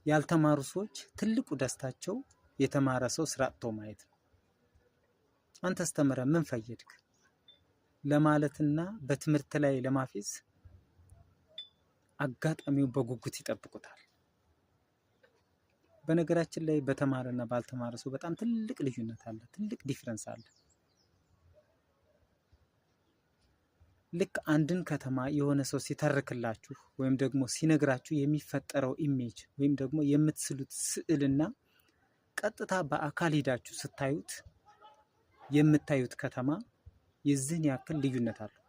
ያልተማሩ ሰዎች ትልቁ ደስታቸው የተማረ ሰው ስራ አጥቶ ማየት ነው። አንተስ ተምረህ ምን ፈየድክ ለማለትና በትምህርት ላይ ለማፌዝ አጋጣሚው በጉጉት ይጠብቁታል። በነገራችን ላይ በተማረና ባልተማረ ሰው በጣም ትልቅ ልዩነት አለ፣ ትልቅ difference አለ። ልክ አንድን ከተማ የሆነ ሰው ሲተርክላችሁ ወይም ደግሞ ሲነግራችሁ የሚፈጠረው image ወይም ደግሞ የምትስሉት ስዕልና ቀጥታ በአካል ሂዳችሁ ስታዩት የምታዩት ከተማ የዚህን ያክል ልዩነት አለው።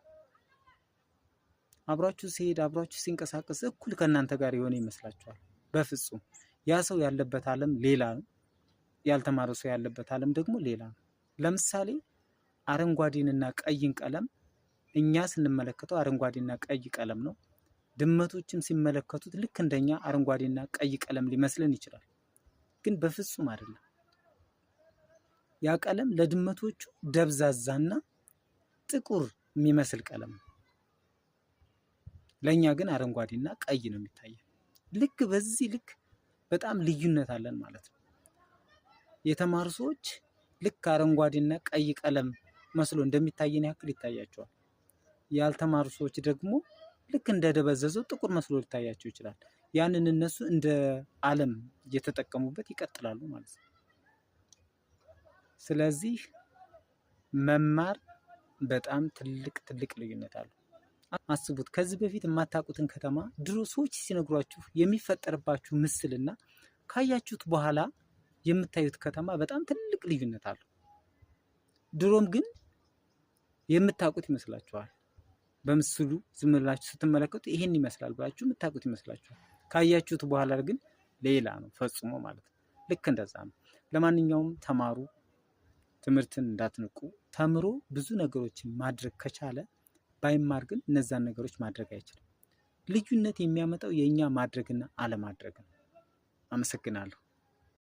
አብሯችሁ ሲሄድ አብሯችሁ ሲንቀሳቀስ እኩል ከእናንተ ጋር የሆነ ይመስላችኋል። በፍጹም ያ ሰው ያለበት ዓለም ሌላ ነው። ያልተማረ ሰው ያለበት ዓለም ደግሞ ሌላ ነው። ለምሳሌ አረንጓዴንና ቀይን ቀለም እኛ ስንመለከተው አረንጓዴና ቀይ ቀለም ነው። ድመቶችም ሲመለከቱት ልክ እንደኛ አረንጓዴና ቀይ ቀለም ሊመስልን ይችላል፣ ግን በፍጹም አይደለም። ያ ቀለም ለድመቶቹ ደብዛዛና ጥቁር የሚመስል ቀለም ነው። ለእኛ ግን አረንጓዴና ቀይ ነው የሚታየን። ልክ በዚህ ልክ በጣም ልዩነት አለን ማለት ነው። የተማሩ ሰዎች ልክ አረንጓዴና ቀይ ቀለም መስሎ እንደሚታየን ያክል ይታያቸዋል። ያልተማሩ ሰዎች ደግሞ ልክ እንደደበዘዘው ጥቁር መስሎ ሊታያቸው ይችላል። ያንን እነሱ እንደ ዓለም እየተጠቀሙበት ይቀጥላሉ ማለት ነው። ስለዚህ መማር በጣም ትልቅ ትልቅ ልዩነት አለው። አስቡት፣ ከዚህ በፊት የማታውቁትን ከተማ ድሮ ሰዎች ሲነግሯችሁ የሚፈጠርባችሁ ምስልና ካያችሁት በኋላ የምታዩት ከተማ በጣም ትልቅ ልዩነት አለው። ድሮም ግን የምታውቁት ይመስላችኋል። በምስሉ ዝም ብላችሁ ስትመለከቱ ይሄን ይመስላል ብላችሁ የምታውቁት ይመስላችኋል። ካያችሁት በኋላ ግን ሌላ ነው ፈጽሞ ማለት ነው። ልክ እንደዛ ነው። ለማንኛውም ተማሩ፣ ትምህርትን እንዳትንቁ። ተምሮ ብዙ ነገሮችን ማድረግ ከቻለ ባይማር ግን እነዛን ነገሮች ማድረግ አይችልም። ልዩነት የሚያመጣው የእኛ ማድረግና አለማድረግ ነው። አመሰግናለሁ።